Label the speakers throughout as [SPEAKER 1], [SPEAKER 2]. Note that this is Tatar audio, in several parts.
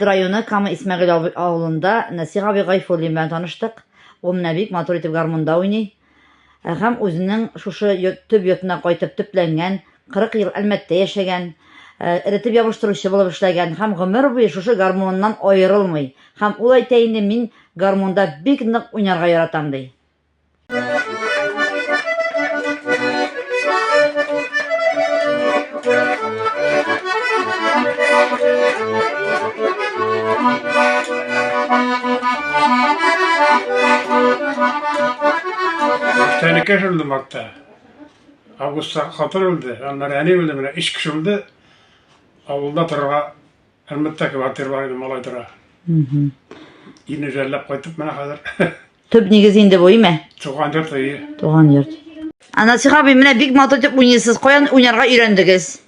[SPEAKER 1] Әлмәт районы Кама Исмәгыйль авылында Нәсих абый Гайфуллин белән таныштык. Ул менә бик матур итеп гармунда уйный. Һәм үзенең шушы төп йортына кайтып төпләнгән, 40 ел Әлмәттә яшәгән, эретеп ябыштыручы булып эшләгән һәм гомер буе шушы гармуныннан аерылмый. Һәм ул әйтә инде, мин гармунда бик нык уйнарга яратам, ди.
[SPEAKER 2] Тәнекәш үлде мартта. Августта хатын үлде, аннары әни үлде, менә өч кеше үлде. Авылда торырга Әлмәттә квартира бар иде, малай тора. Ирне жәлләп кайтып менә хәзер.
[SPEAKER 1] Төп нигез инде бу, име?
[SPEAKER 2] Туган йорт, әйе.
[SPEAKER 1] Туган йорт. Ә Насих абый, менә бик матур итеп уйныйсыз. Каян уйнарга өйрәндегез?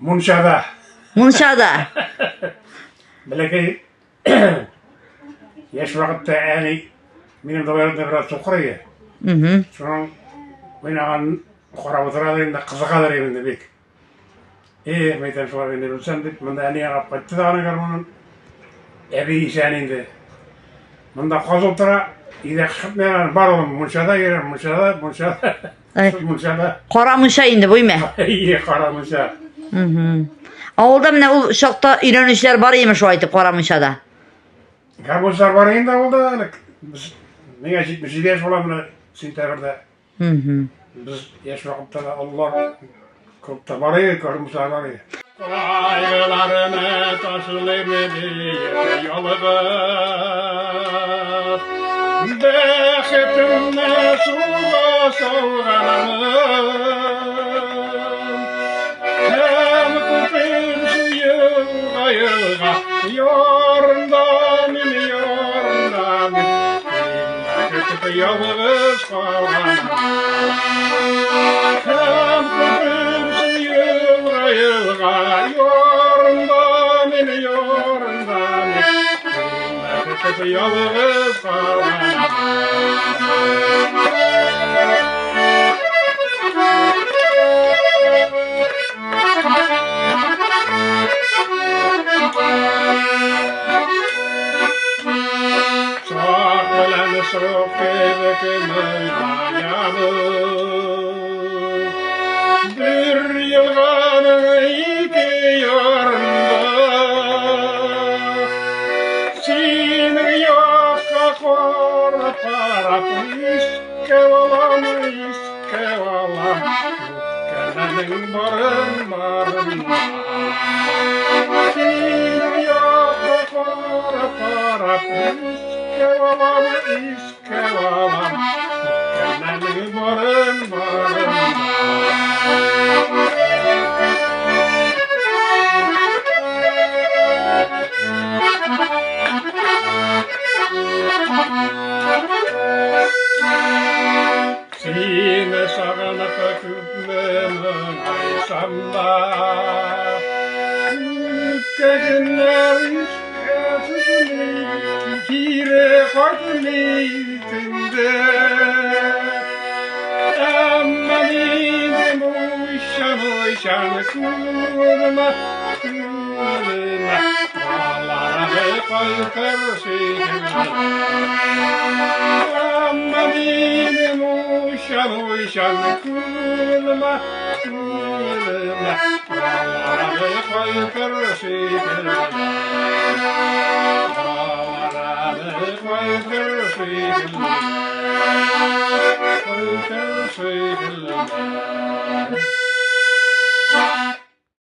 [SPEAKER 2] Мунчада.
[SPEAKER 1] Мунчада.
[SPEAKER 2] Бәләкәй яшь вакытта әни минем двоюродный брат сукыр иде. Шуның уйнаганын карап утыра инде, кызыгадыр инде бик. Эх, мәйтәм, шулай инде белсәм дип, монда әни ягап кайтты да аның гармунын. Әби исән инде. Монда каз утыра, өйдә кычкыртмыйлар, бар улым, мунчада йөрер, мунчада, мунчада. Шул мунчада.
[SPEAKER 1] Кара мунча инде бу име?
[SPEAKER 2] Ие, кара мунча.
[SPEAKER 1] Авылда менә ул чакта өйрәнүчеләр бар име шулай итеп кара мунчада?
[SPEAKER 2] Гармунчылар бар инде авылда әле. Без миңа 77 яшь була менә сентябрьдә. Без яшь вакытта да олылар клубта бар иде, гармунчылар бар иде. Кайгыларны ташлыйм диеп ялгыз. Бәхетемне суга салганмын. Һәм күпер елга елга ярында мин, ярында мин. Көтеп ялгыз калган. Һәм күпер елга елга ярында мин, ярында мин. Көтеп ялгыз калган. Сак белән сок кебек моңаябыз. Бер елганың ике ярында синең якка карап карап искә алам, искә алам. Үткәннең барын барын. Синең якка карап карап искә алам, искә алам. Үткәннең барын барын. Сине сагынып күпме моңайсам да, Күпкә көннәр искә төшми, Кире кайтмый инде. Әмма минем уйчан, уйчан күңелемә, күңелемә Балалары кайтыр шикелле. Әмма минем уйчан, уйчан күңелемә, күңелемә Балалары кайтыр шикелле. Балалары кайтыр шикелле. Кайтыр шикелле.